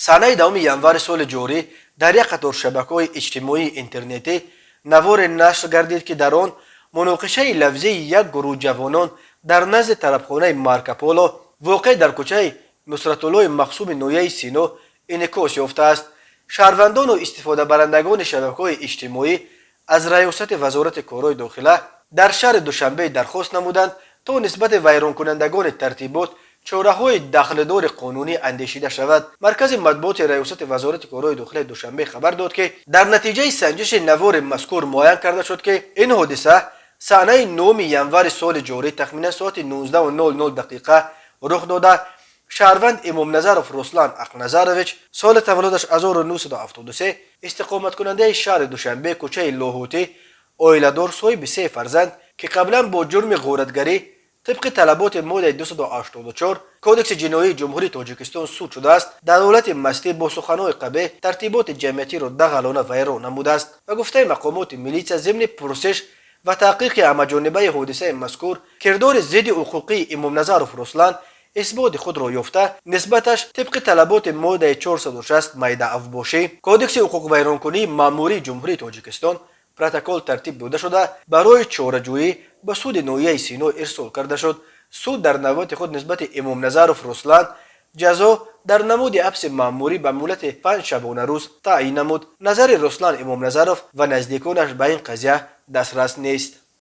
Санаи 10 январи соли ҷорӣ дар як қатор шабакаҳои иҷтимоии интернетӣ наворе нашр гардид, ки дар он муноқишаи лафзии як гурӯҳ ҷавонон дар назди тарабхонаи Марко Поло, воқеъ дар кӯчаи Нусратуллои Мақсуми ноҳияи Сино, инъикос ёфтааст. Шаҳрвандону истифодабарандагони шабакаҳои иҷтимоӣ аз Раёсати Вазорати корҳои дохила дар шаҳри Душанбе дархост намуданд, то нисбати вайронкунандагони тартибот чораҳои дахлдори қонунӣ андешида шавад. Маркази матбуоти Раёсати Вазорати корҳои дохилаи Душанбе хабар дод, ки дар натиҷаи санҷиши навори мазкур муайян карда шуд, ки ин ҳодиса санаи 9 январи соли ҷорӣ тахминан соати 19:00 дақиқа рух дода, шаҳрванд Имомназаров Руслан Ақназарович, соли таваллудаш 1973, истиқоматкунандаи шаҳри Душанбе, кӯчаи Лоҳутӣ, оиладор, соҳиби се фарзанд, ки қаблан бо ҷурми ғоратгарӣ тибқи талаботи моддаи 284 Кодекси ҷиноии Ҷумҳурии Тоҷикистон суд шудааст, дар ҳолати мастӣ бо суханҳои қабеҳ тартиботи ҷамъиятиро дағалона вайрон намудааст. Ба гуфтаи мақомоти милитсия, зимни пурсиш ва таҳқиқи ҳамаҷонибаи ҳодисаи мазкур кирдори зидди ҳуқуқии Имомназаров Руслан исботи худро ёфта, нисбаташ тибқи талаботи моддаи 460 майда авбошӣ Кодекси ҳуқуқвайронкунии маъмурии Ҷумҳурии Тоҷикистон протокол тартиб дода шуда, барои чораҷӯӣ ба суди ноҳияи Сино ирсол карда шуд. Суд дар навбати худ нисбати Имомназаров Руслан ҷазо дар намуди ҳабси маъмурӣ ба муҳлати 5 шабонарӯз таъйин намуд. Назари Руслан Имомназаров ва наздиконаш ба ин қазия дастрас нест.